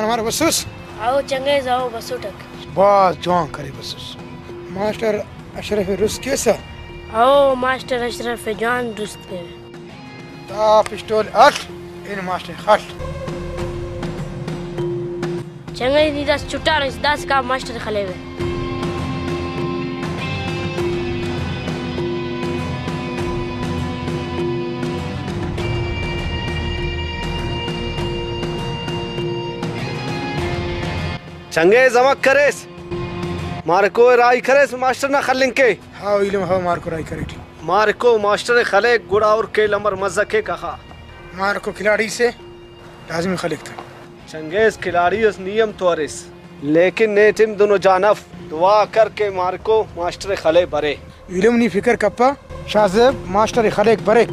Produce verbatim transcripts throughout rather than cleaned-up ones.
امر بسوس؟ او چنگیز، او بسوٹک۔ بھاز جوان کرے بسوس۔ ماسٹر اشرف ءِ درست کیسہ؟ او ماسٹر اشرف ءِ جوان درست کیوہ۔ دا پسٹول ہل، اینو ماسٹر خل۔ چنگیز، نی داسہ چٹانس، داسہ کا ماسٹر خلیوہ۔ چنگیز، امر کریس؟ مارکو ءِ راہی کریس ماسٹر نا خلنگ کے؟ ہاؤ ایلم، ہاؤ مارکو راہی کریٹی۔ مارکو ماسٹر ءِ خلیک گڑا اور کیل امر مزہ کیک اخا۔ مارکو کھلاڑی سے لازمی خلیک تہ۔ چنگیز، کھلاڑی اس نی ہم تو اریس، لیکن نے ٹیم دنو جان اف۔ دعا کر کہ مارکو ماسٹر ءِ خلے برے۔ ایلم نی فکر کپہ، شاہ زیب ماسٹر ءِ خلیک بریک۔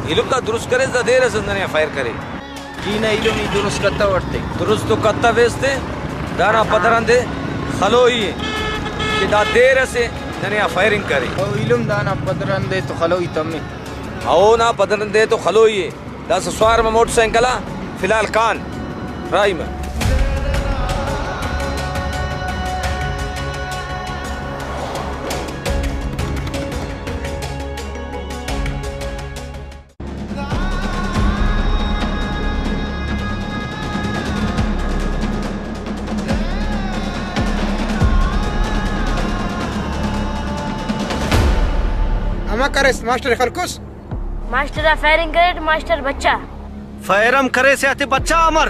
ایلم دا درست کریس، دا دیر ئس ننے آ فائر کرے۔ جی نہ ایلم، ای درست کتوٹ تے۔ درست تو کتویس تے، دانا پدرندے خلوئی ءِ کہ دا دیر ئسے ننے آ فائرنگ کرے۔ او ایلم، دانا پدرندے تو خلوئی تمے۔ او نا پدرندے تو خلوئی ءِ۔ داسہ سوار مہ موٹر سائیکل آ، فی الحال کان راہی مہ۔ امر کریس؟ ماسٹر ءِ خلکوس؟ ماسٹر آ فائرنگ کریٹ، ماسٹر بچا۔ فائر ہم کریسے آتے بچا امر؟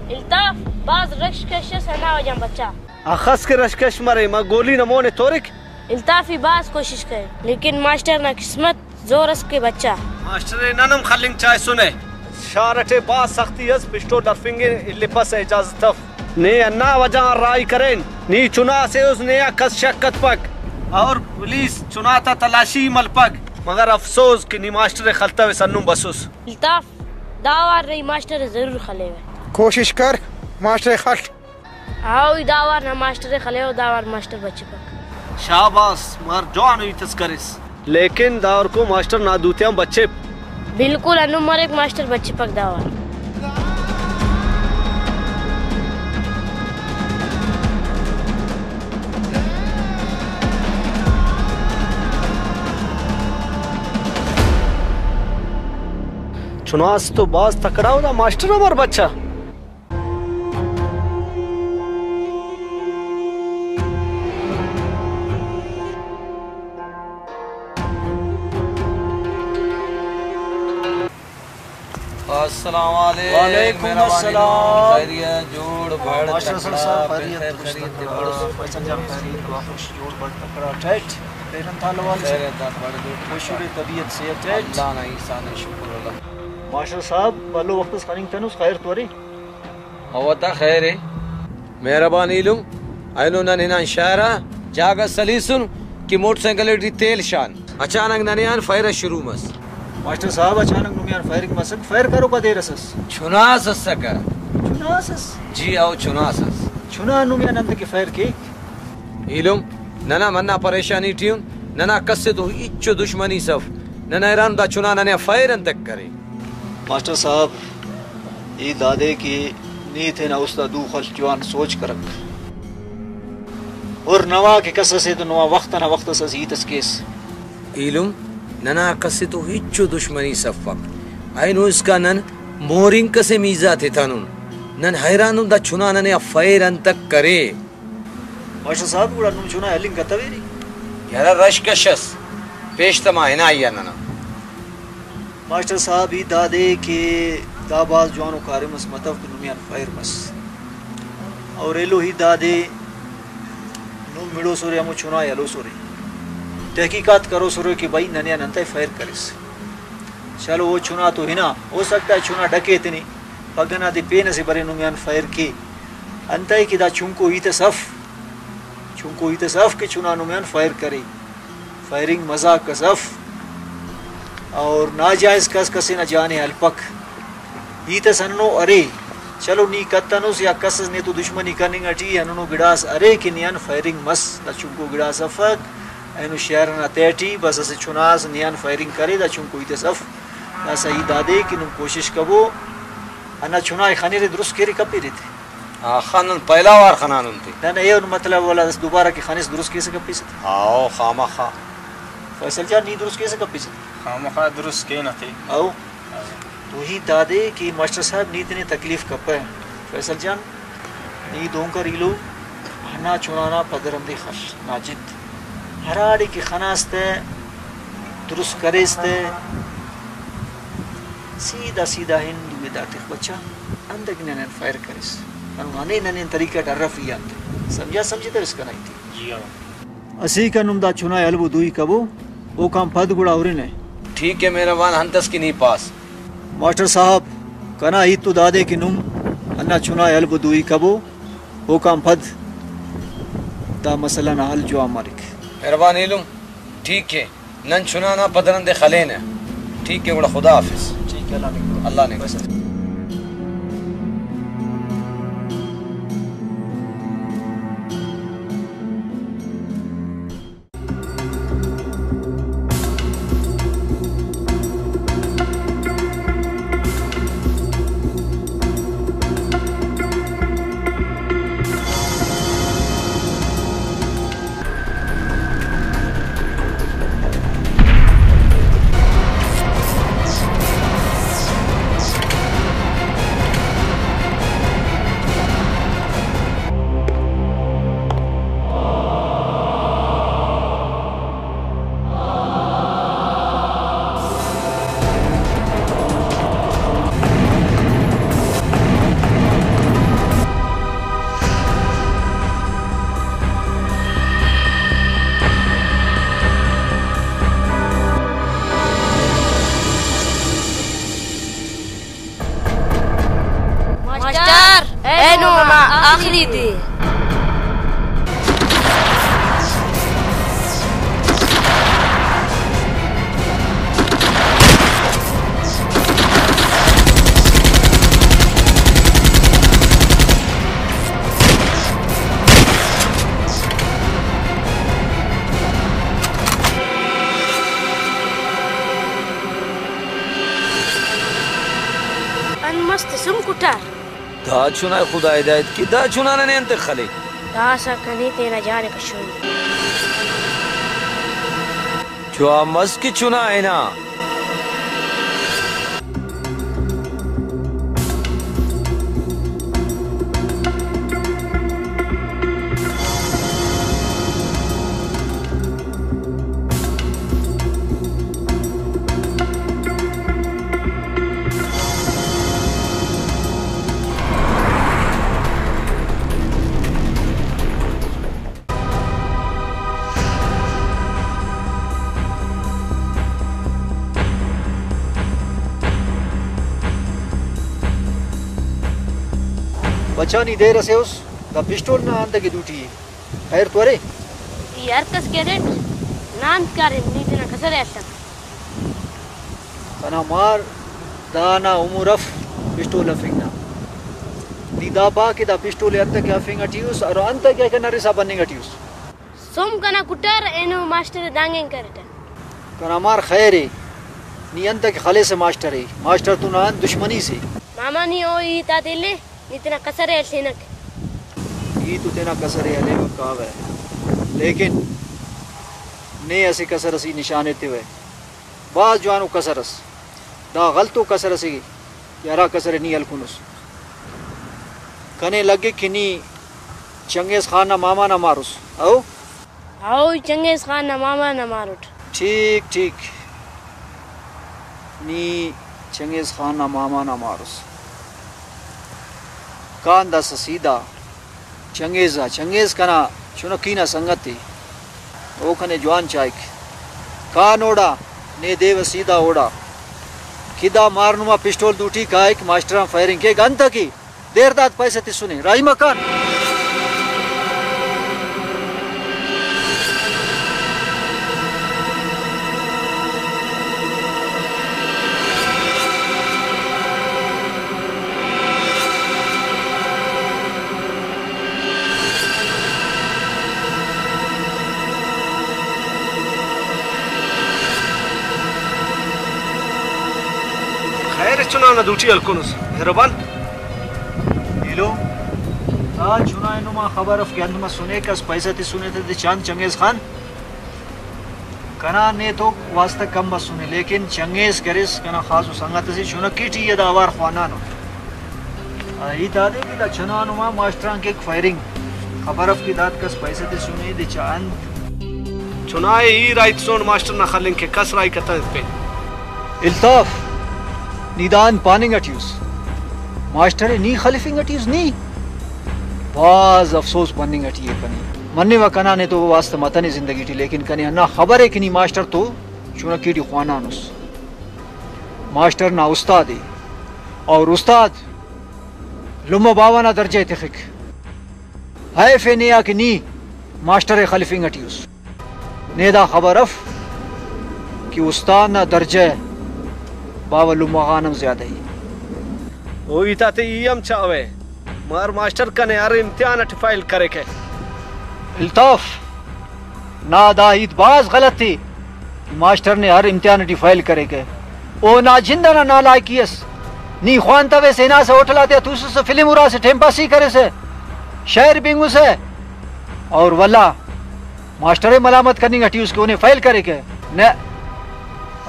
الطاف، بھاز رش کش ئس، ہندا وجہ آن بچا۔ اخس کہ رش کش مرے، ما گولی نا مون ءِ تورک۔ الطاف ای بھاز کوشش کرے، لیکن ماسٹر نا قسمت زور ئس کہ بچا۔ ماسٹر ءِ نن ہم خلنگ چاہسنے۔ شار ئٹی بھاز سختی ئس، پسٹول ہرفنگ ءِ الپسہ، اجازت اف۔ نے ہندا وجہ غان راہی کرین، نی چنا سے اس، نے آ کس شک کتپک اور پولیس چنا تا تلاشی ملپک، مگر افسوس کہ نی ماسٹر ءِ خلتویس، ہندن بسوس۔ الطاف، دا وار نی ماسٹر ءِ ضرور خلیوہ۔ کوشش کر ماسٹر ءِ خل۔ ہاؤ، ای دا وار نا ماسٹر ءِ خلیو، دا وار ماسٹر بچپک۔ شاباس، مار جوان ہیت اس کریس۔ لیکن داورکو ماسٹر نا دوتیان بچپ۔ بالکل ہندن مریک، ماسٹر بچپک دا وار۔ چناس تو بھاز تکڑا ءُ، دا ماسٹر امر بچہ۔ السلام علیکم۔ وعلیکم مہربانی السلام۔ خیریت، جوڑ بڑ، ماسٹر صاحب، تکڑا، خیریت، بخیر، خوش خیریت، تکڑا۔ بڑ۔ فیصل جان، خیریت، واہ، خوش، جوڑ بڑ، تکڑا، ٹھیک۔ پیرن تھا لوال۔ خیریت، بڑ، جوڑ۔ خوش، شکر، طبیعت صحت، ٹھیک۔ اللہ نا احسان، شکر اللہ۔ ماسٹر صاحب، بھلو وخت اس خننگتنس، خیر تو ارے؟ او تا خیر ءِ۔ مہربان ایلم، اینو نن ہنان شار آ جاگہ سلیسن کہ موٹر سائیکل ٹی تیل شان۔ اچانک ننے آن فائر اس شروع مس۔ ماسٹر صاحب، اچانک نمے آن فائرنگ مسک، فائر کروکا دیر اس ئس؟ چناس اسکہ۔ چناس ئس؟ جی او، چناس ئس۔ چنا نمے آن انتکہ فائر کیک؟ ایلم، ننا منا پریشانی ٹی ان، ننا کس ءِ تو ہچو دشمنی اف۔ نن حیران دا چنا ننے آ فائر انتک کرے۔ ماسٹر صاحب، ای دادے کہ نی تینا است آ دو خل، جوان سوچ کرک۔ ہر نوا کہ کس اسے تو نما وخت ئنا وخت اس اسہ ہیت اس کیس۔ ایلم، ننا کس ءِ تو ہچو دشمنی اف۔ اینو اسکا نن مورنک اسہ میزا تتنن۔ نن حیران ان دا چنا ننے آ فائر انتک کرے۔ ماسٹر صاحب، گڑا نم چنا ہلنگ کتویری؟ یارا رش کش اس، پیش تما ہنا ای آ ننا۔ ماسٹر صاحب، ہیت دادے کہ دا بھاز جوانو کاریم اس متو کہ نمے آن فائر مس۔ اور ایلو ہیت دادے نم مڑوسرے، ہمو چنا ءِ ہلوسرے۔ تحقیقات کروسرے کہ بھئی ننے آن انتئے فائر کریس۔ چلو، او چنا تو ہنا، ہو سکتا ہے چنا ڈکے تینے، پگہ نا دے پین اسہ برے نمے آن فائر کے۔ انتئے کہ دا چنکو ہیت اس اف، چنکو ہیت اس اف کہ چنا نمے آن فائر کرے۔ فائرنگ مذاق اس اف اور ناجائز کس کس نا جان ءِ ہلپک۔ ہیت اس ہندنو ارے، چلو نی کتنس یا کس اس نے تو دشمنی کننگ اٹی، ہندنو گڑاس ارے کہ نے آن فائرنگ مس، دا چنکو گڑاس افک، اینو شہر ئنا تہٹی بس اسہ چناس نے آن فائرنگ کرے، دا چنکو ہیت اس اف۔ داسہ ہیت دادے کہ نم کوشش کبو، ہندا چنا ءِ خنرے، درست کیرے کپیرے تے۔ آ، خنن، پہلا وار خنانن تے۔ نہ، نہ، ایہن مطلب ولا اس دوبارہ کہ خنس درست کیسہ کپیسہ تے۔ آ، او، خامخا۔ فیصل جان، نی درست کیسہ کپیسہ تے۔ خامخا درست کینہ تے۔ او۔ تو ہیت دادے کہ ماسٹر صاحب نی تینے تکلیف کپہ۔ فیصل جان، نی دہن کر ایلو، ہندا چنا نا پدرندے خل، ناجد۔ ہراڑے کہ خناس تہ، درست کریس تہ، سیدھا سیدھا ہندوے دا تخ بچا، اندک ننے آن فائر کریس۔ ہنو ہنے ننے طریقہ اٹ ہرف ای آن تہ۔ سمجھا، سمجھتوس کنا ہیتے؟ جی ہاں۔ اسیکا نم دا چنا ءِ ہلبو دوئی کبو، اوکان پد گڑا ہرنہ۔ ٹھیک ہے مہربان، ہنتس کہ نی پاس۔ ماسٹر صاحب، کنا ہیت تو دادے کہ نم ہندا چنا ءِ ہلبو دوئی کبو، اوکان پد دا مسئلہ نا حل جوان مریک۔ مہربان ایلم، ٹھیک ہے۔ نن چنا نا پدرندے خلینہ۔ ٹھیک ہے، گڑا خدا حافظ۔ ٹھیک ہے، اللہ نگہبان۔ اللہ نگہبان۔ بس۔ ماسٹر، اینو نما آخری دے۔ انت مس تسن کٹار۔ دا چنا ءِ خدا ہدایت کے، دا چنا ننے انتئے خلے؟ داسہ کنے تینا جان ءِ کشوئی۔ جوان مس کہ چنا ہنا۔ اچھا، نی دیر اسے اس، دا پسٹول نا انتئے کہ دوٹی ءِ؟ خیر تو ارے؟ ای ہر کس کہ ارٹ، نا انت کاریم، نی تینا کسرے ہلتک۔ کنا مار، دانا عمر اف پسٹول ہفنگ نا۔ نی دا پا کہ دا پسٹول ءِ انتئے کہ ہفنگ ٹی اس، اور انتئے کہ نرسا بننگ ٹی اس؟ سم کنا کٹار اینو ماسٹر دانگین کرٹہ۔ کنا مار خیر ءِ، نی انتئے کہ خلیسہ ماسٹر ءِ، ماسٹر تو نا انت دشمنی سے۔ ماما نی او ہیت آتے الے، نی تینا کسرے ہلینک۔ ای تو تینا کسرے ہلیوک کاوہ، لیکن نے اسہ کسر اس ای نشان ایتیوہ۔ بھاز جوانو کسر اس۔ دا غلطو کسر اسے کہ ہرا کسر ءِ نی ہلکنس۔ کنے لگک کہ نی چنگیز خان نا ماما نا مار اس۔ او؟ ہاؤ، ای چنگیز خان نا ماما نا مار اٹ۔ ٹھیک، ٹھیک۔ نی چنگیز خان نا ماما نا مار اس۔ کان داسہ سیدھا چنگیز آ، چنگیز کنا چنکی نا سنگت ءِ، او کنے جوان چائک۔ کان اوڑا، نے دے و سیدھا اوڑا۔ کہ دا مار نما پسٹول دوٹی کائک، ماسٹر آن فائرنگ کیک، انتکہ دیر داد پیسہ تسنے، راہی مکان۔ خیر، چنا نا دوٹی ہلکنس، مہربان۔ ایلو، دا چنا ءِ نما خبر اف کہ انت مسنے، کس پیسہ تسنے تہ دے چاند چنگیز خان۔ کنا نے تو واسطہ کم مسنے، لیکن چنگیز کریس، کنا خاصو سنگت اسے، چنکی ٹی ای دا اوار خوانانو۔ آ، ای دادے کہ دا چنا نما ماسٹر آن کیک فائرنگ۔ خبر اف کہ داد کس پیسہ تسنے دے چا انت۔ چنا ءِ ای راہی تسون ماسٹر نا خلنگ کہ کس راہی کتنے پین۔ الطاف، نی دا انت پاننگ اٹی اس؟ ماسٹر ءِ نی خلفنگ اٹی اس نی؟ بھاز افسوس بننگ اٹی ءِ کنے۔ منیوہ کنا نے تو واسطہ متنے زندگی ٹی، لیکن کنے ہندا خبر ءِ کہ نی ماسٹر تو چنکی ٹی خوانانس۔ ماسٹر نا استاد ءِ، اور استاد لمہ باوہ نا درجہ ءِ تخک۔ حیف ءِ نے آ کہ نی ماسٹر ءِ خلفنگ اٹی اس۔ نے دا خبر اف کہ استاد نا درجہ باوہ لمہ غان ہم زیادہ ءِ۔ او ہیت آتے ای ہم چاوہ، مار ماسٹر کنے ہر امتحان اٹ فیل کریکہ۔ الطاف، نا دا ہیت بھاز غلط ءِ۔ ماسٹر نے ہر امتحان ٹی فیل کریکہ۔ او نا جند ئنا نالائکی ئس۔ نی خوانتویسہ، ہناسہ ہوٹل آتیا توسسہ، فلم ہراسہ، ٹائم پاسی کریسہ، شئیر بنگسہ، اور ولدا ماسٹر ءِ ملامت کننگ ٹی اس کہ اونے فیل کریکہ۔ نہ،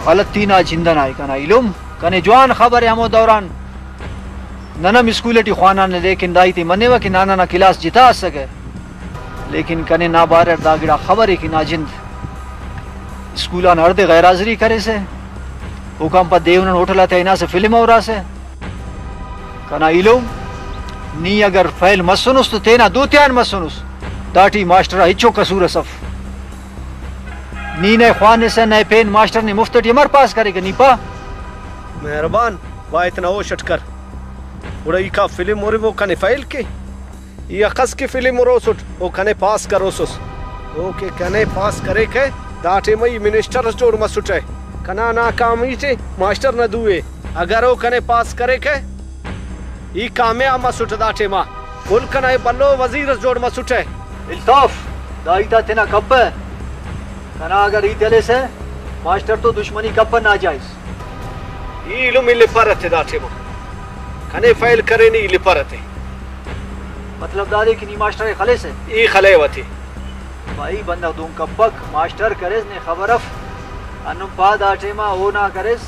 غلطی نا جند ئنا ءِ کنا ایلم۔ کنے جوان خبر ءِ، ہمو دوران نن ہم اسکول ٹی خوانانہ، لیکن دا ہیت ءِ منیوہ کہ ننا نا کلاس جتا اسکہ، لیکن کنے نا بارہ دا گڑا خبر ءِ کہ نا جند اسکول آن ہڑدے غیر حاضری کریسہ، اوکان پد دے نن ہوٹل آتیا ہناسہ فلم ہراسہ۔ کنا ایلم، نی اگر فیل مسنس تو تینا دوتیان مسنس، داٹی ماسٹر آ ہچو قصور اس اف۔ نی نئے خوانسہ، نئے پین ماسٹر نے مفت ٹی امر پاس کریکہ، نی پا؟ مہربان، بائے تینا ہوش اٹ کر۔ گڑا ای کا فلم ہرے و کنے فیل کے؟ ای اخس کہ فلم ہروسٹ، او کنے پاس کروسس۔ او کہ کنے پاس کریکہ، دا ٹائم ای منسٹر اس جوڑ مسٹہ۔ کنا ناکامی ٹی ماسٹر نا دو ءِ۔ اگر او کنے پاس کریکہ، ای کامیاب مسٹ دا ٹائما۔ ملک ئنا ای بھلو وزیر اس جوڑ مسٹہ۔ الطاف، دا ہیت آ تینا کپہ۔ کنا اگر ہیت ہلیسہ، ماسٹر تو دشمنی کپہ ناجائز۔ ای ایلم ای لپرہ تے دا ٹائما۔ کنے فیل کرینے ای لپرہ تے۔ مطلب دادے کہ نی ماسٹر ءِ خلیسہ؟ ای خلیوہ تے۔ بھائی، بندغ دہن کپک، ماسٹر کریس، نے خبر اف۔ ہندن پا دا ٹائما اونا کریس،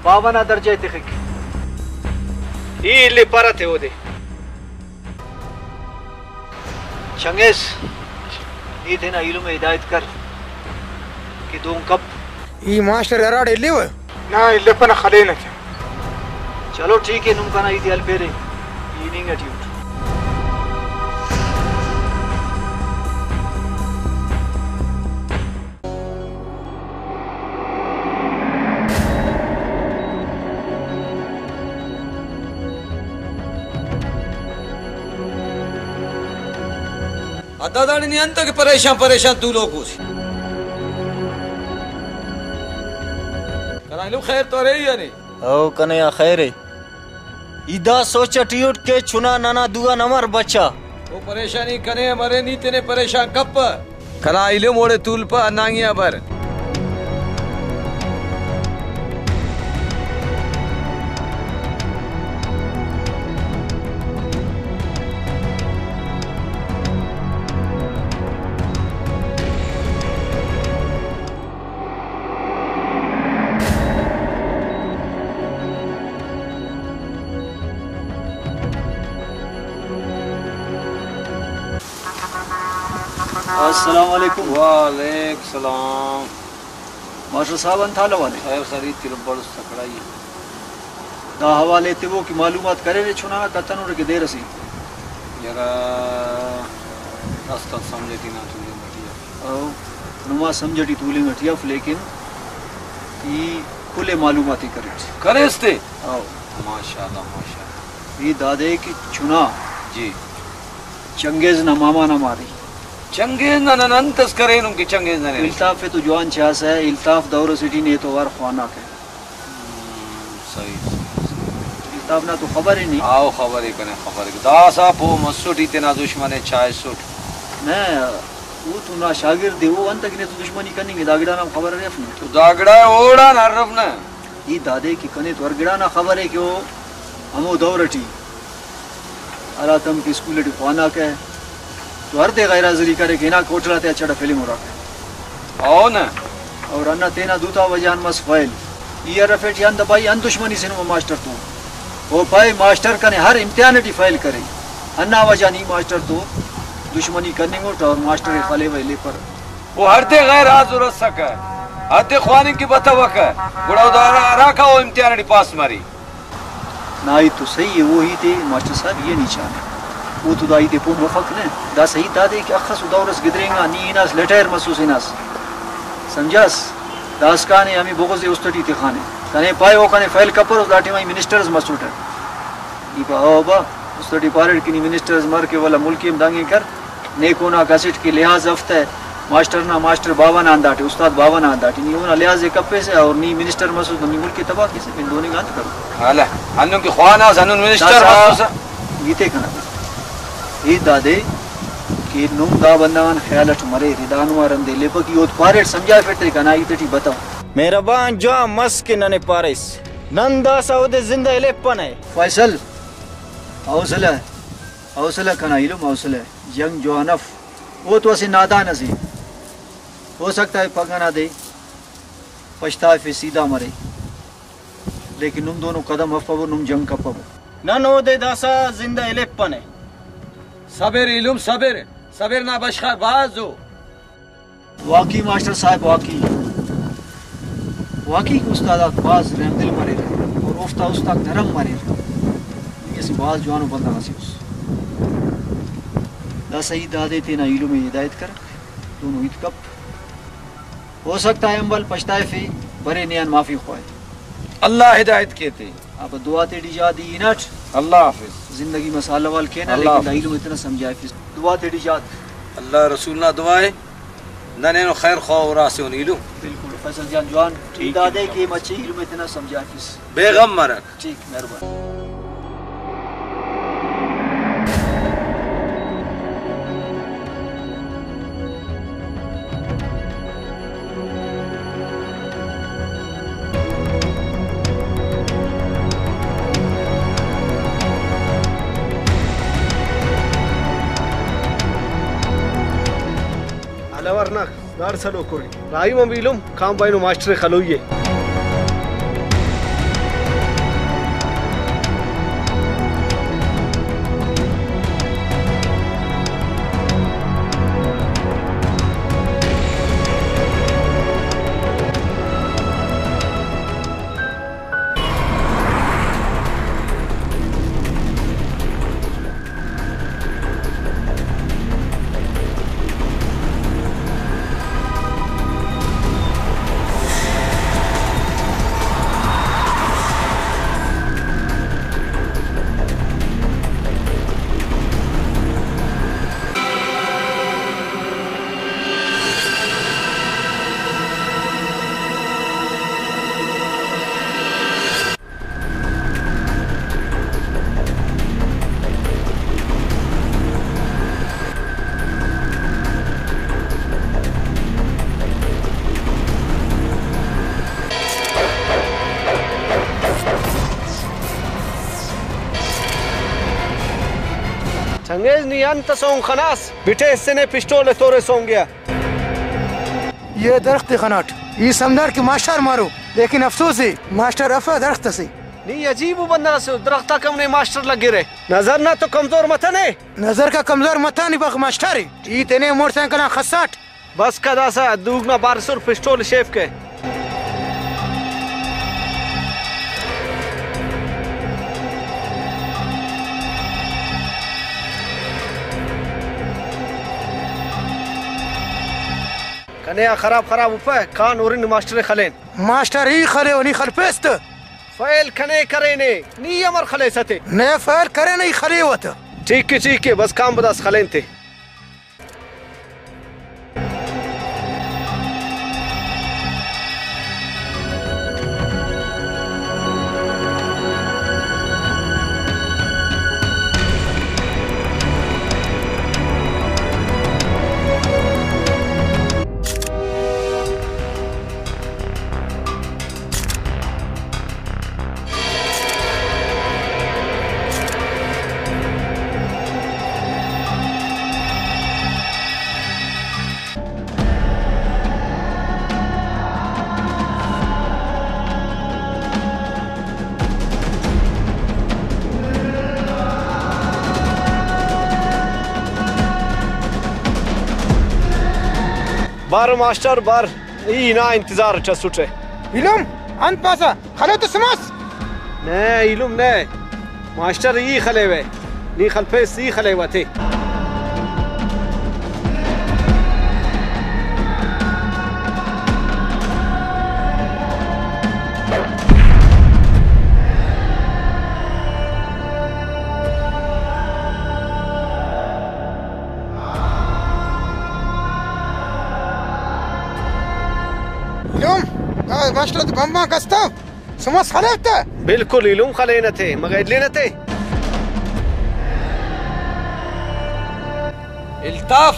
باوہ نا درجہ ءِ تخک۔ ای الی پارہ تے اودے۔ چنگیس، نی تینا ایلم ءِ ہدایت کر کہ دہن کپ۔ ای ماسٹر ہراڑے الیوہ؟ نا، الیپنہ، خلینہ۔ چلو ٹھیک ہے، نم کنا ہیتے ہلپیرے، ای ہننگ ٹی اٹ۔ حد آ داڑے نی انت کہ پریشان پریشان تولوک اس۔ کنا ایلم خیر تو ارے یا نی؟ او کنے آ خیر ءِ۔ ای دا سوچ اٹی اٹ کہ چنا ننا دو آن امر بچا۔ او پریشانی کنے امرے، نی تینے پریشان کپہ۔ کنا ایلم اوڑے تولپہ، ہندانگی آ بر۔ السلام علیکم۔ وعلیکم السلام۔ ماسٹر صاحب، انت حال احوال ءِ؟ خیر خرید تیرہ بڑز تکڑائی۔ دا حوالے تیوہ کہ معلومات کریرے چنا، کتنوٹے کہ دیر اسے؟ یرا، است سمجھ ٹی نا تولنگ اٹی اف۔ او، نما سمجھ ٹی تولنگ اٹی اف، لیکن ای کل ءِ معلومات ءِ کریٹ۔ کریس تے؟ او۔ ماشاءاللہ، ماشاءاللہ۔ ای دادے کہ چنا جی۔ چنگیز نا ماما نا مارے۔ چنگیز نا نن انت اس کرینن کہ چنگیز نا نن؟ الطاف ءِ تو جوان چاسہ، الطاف دور اسیٹی نے تو وار خواناکہ۔ ہم، صحیح، صحیح، صحیح۔ الطاف نا تو خبر ءِ نی؟ آؤ، خبر ءِ کنے، خبر ءِ۔ داسہ پہہ مسٹ ای تینا دشمن ءِ چائسٹ۔ نہ، او تو نا شاگرد ءِ، او انت کہ نے تو دشمنی کننگ ءِ، دا گڑا نا ہم خبر ارے اف نی۔ تو دا گڑا اوڑان ہرف نہ۔ ای دادے کہ کنے تو ہر گڑا نا خبر ءِ کہ او ہمو دور ٹی ہراتم کہ اسکول ٹی خواناکہ تو ہر دے غیر حاضری کرے کہ ہناکہ ہوٹل آتے آ چڑہ فلم ہراکہ۔ او نا۔ اور ہندا تینا دوتا وجہ آن مس فیل۔ ای ہرفے ٹی ہند بھائی ہند دشمنی سے نما ماسٹر تو۔ او پائے ماسٹر کنے ہر امتحان ٹی فیل کرے۔ ہندا وجہ آن ای ماسٹر تو دشمنی کننگ اٹ اور ماسٹر ءِ خلیوہ ءِ لیپر۔ او ہڑدے غیر حاضر ئسکہ، ہڑدے خواننگ کہ بتوکہ، گڑا او دا ہرا، ہراکا او امتحان ٹی پاس مری۔ نا ہیت تو صحیح ءِ، او ہیت ءِ ماسٹر صاحب ای نی چانے۔ او تو دا ہیت ءِ پہہ مفک نہ۔ داسہ ہیت دادے کہ اخس و دور اس گدرینگا، نی ہناس لٹائر مسوس ہناس۔ سمجھاس؟ داسکان ءِ ہمے بغض ءِ است ٹی تخانے۔ کنے پائے او کنے فیل کپروس، دا ٹائما ای منسٹر اس مسوٹہ۔ ای پاوہ با، است ٹی پاریٹ کہ نی منسٹر اس مر کہ ولا ملک ءِ ہم دنگ ءِ کر۔ نے کوناک اسٹ کہ لحاظ ہفتہ ماسٹر نا، ماسٹر باوہ نا ہنداٹی، استاد باوہ نا ہنداٹی، نی اونا لحاظ ءِ کپیسہ اور نی منسٹر مسوس تو نی ملک ءِ تباہ کیسہ، پین دوننگا انت کرو؟ ہلہ، ہندن کہ خواناس، ہندن منسٹر داسہ مسوسہ۔ ہیتے کنا۔ ہیت دادے کہ نم دا بندغان خیال اٹ مریرے، دانو آ رندے لیپک ای اوت پاریٹ سمجھائفیٹ تے کنا ہیت ٹی بتو۔ مہربان جوان مس کہ ننے پاریس۔ نن داسہ اودے زندہ الیپنہ۔ فیصل، حوصلہ، حوصلہ کنا ایلم، حوصلہ۔ جنگ جوان اف۔ او تو اسہ نادان اسے۔ ہو سکتا ہے پگہ نا دے پشتائفے، سیدھا مرے۔ لیکن نم دونو قدم ہرفبو، نم جنگ کپبو۔ نن اودے داسہ زندہ الیپنہ۔ صبر ایلم، صبر۔ صبر نا بشخ بھاز ءُ۔ واقعی ماسٹر صاحب، واقعی، واقعی کہ استاد آک بھاز رحمدل مریرہ اور اوفتا است آک نرم مریر۔ ای اسہ بھاز جوانو بندغ اسے اس۔ داسہ ای دادے تینا ایلم ءِ ہدایت کرک، دونو ہیت کپ۔ ہو سکتا ہے امبل پشتائفے، برے نے آن معافی خواہے۔ اللہ ہدایت کے تے۔ آ، بس دعا تیٹی جا دی ہناٹ۔ اللہ حافظ۔ زندگی مسالہ وال کینہ، اللہ لیکن دا حافظ۔ ایلم اتنا سمجھائفس۔ دعا تیٹی جا۔ اللہ رسول نا دعا ہے۔ ننے نو خیر خواہ اُرا سے ہن ایلم۔ بالکل، فیصل جان جوان۔ ٹھیک ہے۔ دادے کہ مچے ایلم اتنا سمجھائفس۔ بے غم مرک۔ ٹھیک، مہربانی۔ ہلوار نا داڑ سلوک ارے۔ راہی مم ایلم کام بائنو ماسٹر خلوئی ءِ۔ انگریز نی انت سونگ خناس؟ بٹے اسے نے پسٹول ءِ تورے سونگ ءِ۔ یہ درخت خناٹ، یہ سمجھار کہ ماسٹر مارو، لیکن افسوس ہے ماسٹر افا درخت سے۔ نی عجیب و بندغ اسے، درخت آ کم نے ماسٹر لگرے۔ نظر نا تو کمزور متنے۔ نظر کا کمزور متانی بخ ماسٹر ہے۔ ای تینے موٹر سائیکل آن خساٹ۔ بس کہ داسہ دوک نا بارسر پسٹول شیف کے۔ کنے آ خراب خراب اپہ، کان ہرن ماسٹر ءِ خلین۔ ماسٹر ای خلیو، نی خلپیس تہ۔ فیل کنے کرینے، نی امر خلیسہ تے؟ نے فیل کرینے، ای خلیوہ تہ۔ ٹھیک ءِ، ٹھیک ءِ، بس کان بداس خلین تے۔ بر ماسٹر بر، ای نا انتظار اٹ اسٹ ءِ۔ ایلم، انت پاسہ؟ خلو تو سمس۔ نہ ایلم نہ، ماسٹر ای خلیوہ، نی خلپیس ای خلیوہ تے۔ ایلم، دا ماسٹر تو بمبان کستو۔ سمس خلیو تہ؟ بالکل ایلم خلینہ تے، مگہ ایلینہ تے؟ الطاف،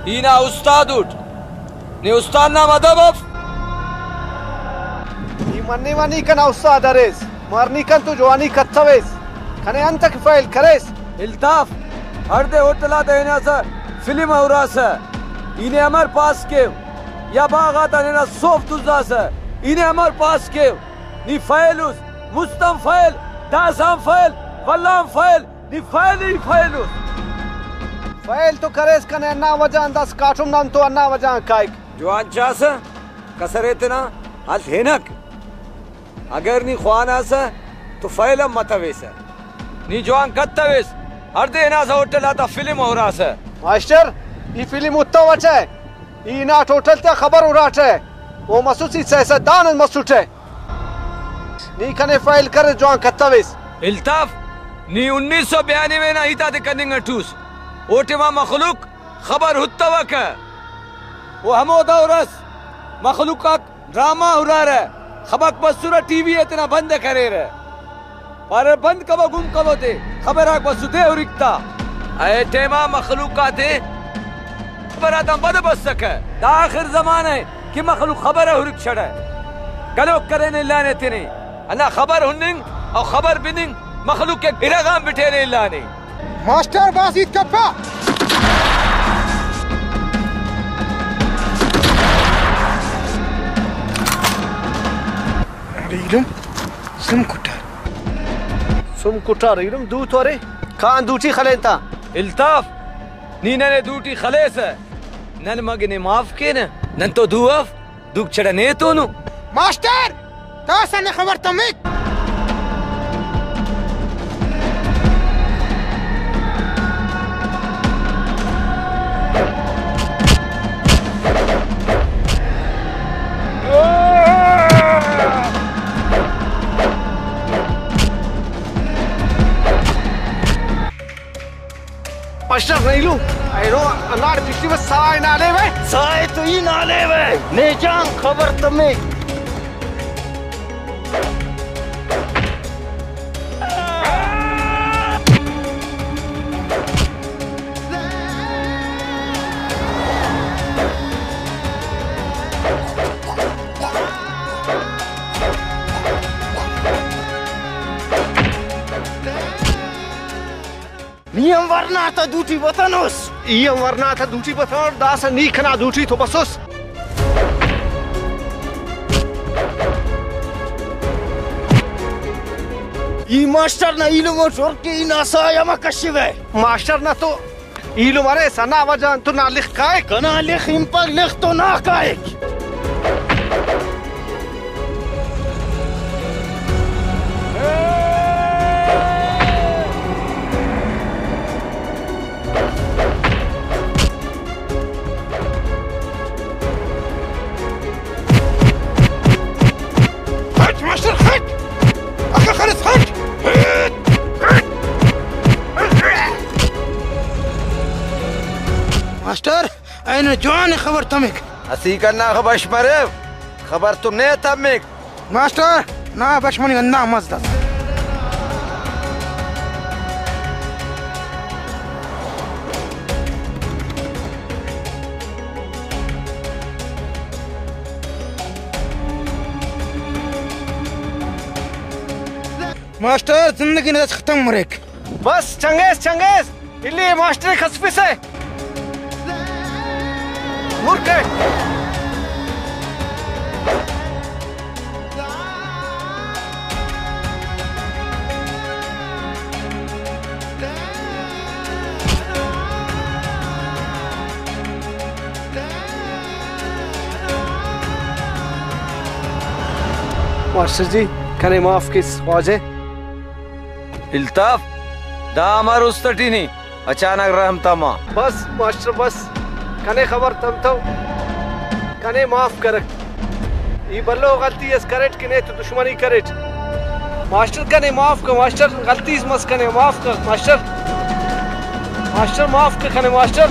ای نا استاد اٹ، نے استاد نام ادب اف۔ ای منیوہ نی کنا استاد اریس، مار نی کن تو جوانی کتویس، کنے انتکہ فیل کریس؟ الطاف، ہڑدے ہوٹل آتا ہناسہ فلم ہراسہ، ای نے امر پاس کیو؟ یا باغ آتا ننا سوف دزاسہ، ای نے امر پاس کیو؟ نی فیل اس، مست آن فیل، داسہ آن فیل، ولدا آن فیل، نی فیل ہی فیل اس۔ فیل تو کریس، کنے ہندا وجہ آن داسہ کاٹم نن تو ہندا وجہ آن کائک۔ جوان چاسہ، کسر ایتنا ہل ہنک۔ اگر نی خواناسہ تو فیل ہم متویسہ۔ نی جوان کتویس، ہڑدے ہناسہ ہوٹل آتا فلم ہراسہ۔ ماسٹر، ای فلم اتوٹہ، ای ہناٹ ہوٹل تیا خبر ہراٹہ، او مسوس ای سیاستدان اس مسٹہ۔ نی کنے فیل کریس، جوان کتویس۔ الطاف، نی انیس سو بیانوے نا ہیت آتے کننگ اٹوس، او ٹائما مخلوق خبر ہتوکہ۔ و ہمو دور اس مخلوق آک ڈرامہ ہرارہ، خبرک بسرہ، ٹی وی ءِ تینا بند کریرہ، پارہ بند کبو، گم کبو تے، خبر آک بستے ہرک تا۔ اے ٹائما مخلوق آتے خبر آتان پد بسکہ۔ دا آخر زمانہ ءِ کہ مخلوق خبر ءِ ہرک شڑہ۔ گلوک کرینے الانے تینے۔ ہندا خبر ہننگ اور خبر بننگ مخلوق ءِ ارغان بٹینے الانے۔ ماسٹر باسیت کپہ۔ ایلم سم کٹار۔ سم کٹار ایلم دو تو ارے۔ کان دوٹی خلین تا۔ الطاف، نی ننے دوٹی خلیسہ، نن مگہ نے معاف کینہ، نن تو دو اف۔ دوک چڑہ نے تونو۔ ماسٹر! داسہ نے خبر تمک۔ ماسٹر، ایلو، ایلو، ہنداڑے پشتی بس، ساہ ءِ نالیوہ۔ ساہ ءِ تو ای نالیوہ۔ نے جان خبر تمک۔ نی ہم ورنا تا۔ دوٹی بتنس۔ ای ہم ورنا تا دوٹی بتنٹ، داسہ نی کنا دوٹی تو بسس۔ ای ماسٹر نا ایلم اٹ ہر کہ ای نا سایہ مہ کشوہ۔ ماسٹر نا تو ایلم ارے، ثنا وجہ انتون نا لخ کائک۔ کنا لخ ہنپک، لخ تو نا کائک۔ ہٹ ماسٹر، ہٹ۔ اگہ خلس، ہٹ۔ ماسٹر، اینو جوان خبر تمک۔ اسیکا نا بش مریو، خبر تو نے تمک۔ ماسٹر، نا بش مننگ ہندا مزد ئس۔ ماسٹر، زندگی نا ختم مریک۔ بس، چنگیس، چنگیس۔ الی ماسٹر ئے کھسفسہ۔ مر کہ۔ ماسٹر جی، کنے معاف کیس خواجہ۔ الطاف، دا امر است ٹی نی؟ اچانک رحم تما۔ بس ماسٹر بس، کنے خبر تمتو، کنے معاف کرک۔ ای بھلو غلطی اس کریٹ کہ نے تو دشمنی کریٹ۔ ماسٹر کنے معاف کر ماسٹر، غلطی اس مس کنے معاف کر ماسٹر۔ ماسٹر معاف کر کنے ماسٹر۔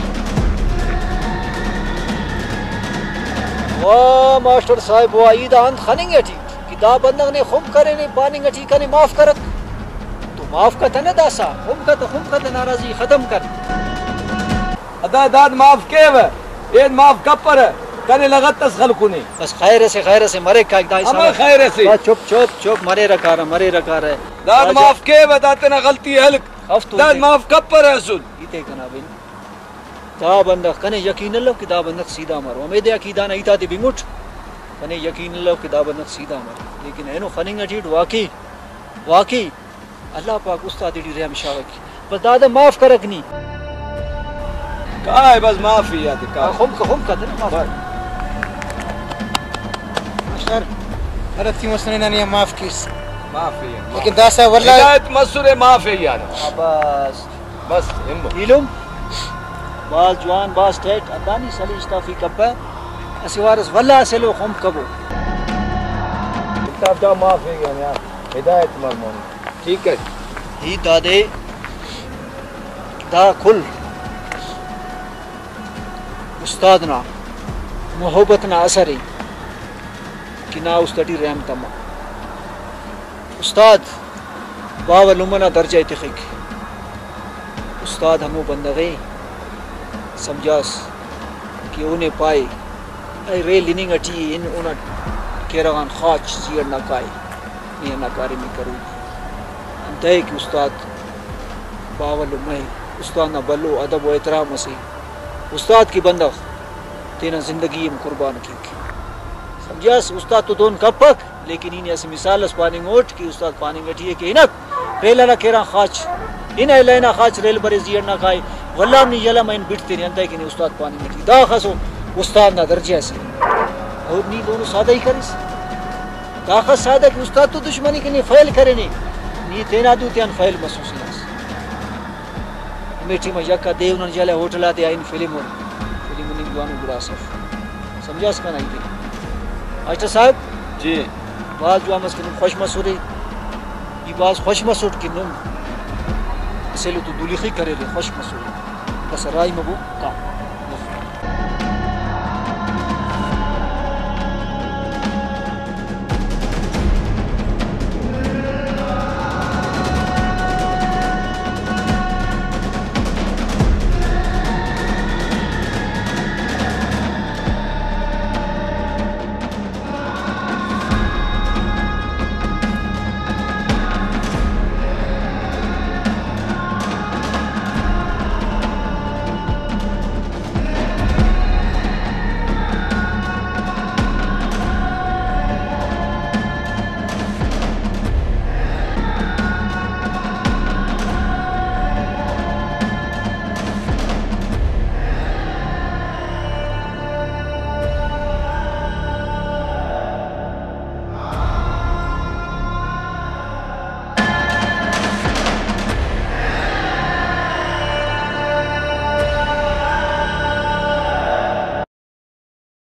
واہ ماسٹر صاحب واہ، ای دا انت خننگ ٹی۔ کہ دا بندغ نے خنپ کرینے، پاننگ ٹی کنے معاف کرک۔ تو معاف کتہ نہ داسہ، خنپ کتہ، خنپ کتہ، ناراضی ختم کر۔ ادا داد معاف کیوہ، اید معاف کپرہ، کنے لغت اس خلکنے۔ بس خیر اسے، خیر اسے، مریک کائک دا حساب۔ ہمہ خیر اسے۔ بس چپ، چپ، چپ، مریرہ کارہ، مریرہ کارہ۔ داد واجہ معاف کیوہ، دا تینا غلطی ہلک۔ اف تو داد تے۔ معاف کپرہ اسل۔ ای تے کنا بن۔ دا بندغ کنے یقین الو کہ دا بندغ سیدھا مرو۔ ہمیدے آ کہ ای دانا ہیت آتے بنگٹ، کنے یقین الو کہ دا بندغ سیدھا مرو۔ لیکن اینو خننگ ٹی اٹ واقعی، واقعی اللہ پاک استاد ٹی رحم شاغک۔ بس دادا معاف کرک نی۔ کائے بس معافی آتے کائے۔ ہاں، خنک، خنک آتے نا معاف۔ بس۔ ماسٹر، غلطی مسنے ننے معاف کیس۔ معافی آ۔ لیکن داسہ واللہ ہدایت مسرے معافی آ۔ بس۔ بس، ہمبو۔ ایلم بھاز جوان، بھاز ٹائٹ، ہندانی سلیج تافی کپہ، اسہ وارس ولدا اسہ ایلو خنپ کبو۔ الطاف دا معاف ءِ یار، ہدایت مر مون۔ ٹھیک ہے۔ ہیت دادے، دا کل استاد نا محبت نا اثر ءِ کہ نا است ٹی رحم تما۔ استاد باوہ لمہ نا درجہ ءِ تخک۔ استاد ہمو بندغ ءِ سمجھاس کہ اونے پائے، اے ریل ہننگ ٹی ءِ، ہن اونا کیرغ آن خاچ زی اٹ نا کائے، نی ہندا کاریم ءِ کروئی۔ انتئے کہ استاد باوہ لمہ ءِ، استاد نا بھلو ادب و احترام اسے۔ استاد کہ بندغ تینا زندگی ءِ ہم قربان کیک۔ سمجھاس، استاد تو دہن کپک، لیکن ای نے اسہ مثال اس پاننگ اٹ کہ استاد پاننگ ٹی ءِ کہ ہنک ریل ہرا کیرغ آن خاچ، ہن ایلہ ہنا خاچ ریل برے زی اٹ نا کائے، ولدا ہم نی یلہ مہ، ہن بٹ تینے، انتئے کہ نی استاد پاننگ ٹی۔ داخس او استاد نا درجہ اسے۔ اور نی دہنو سادہ ای کریس۔ داخس سادہ کہ استاد تو دشمنی کہ نی فیل کرینے، نی تینا دو تیان فیل مسوس ہناس۔ ہمے ٹائم آ یکا دے انہان جلہ ہوٹل آتے آ ہن فلم ہن۔ فلم ہننگ جوانو گڑاس اف۔ سمجھاس کنا ہیت ءِ؟ ماسٹر صاحب۔ جی۔ بھاز جوان مس کہ نم خوش مسرے۔ ای بھاز خوش مسٹ کہ نم اسہ ایلو تو دلیخی کریرے، خوش مسرے۔ بس راہی مبو کا۔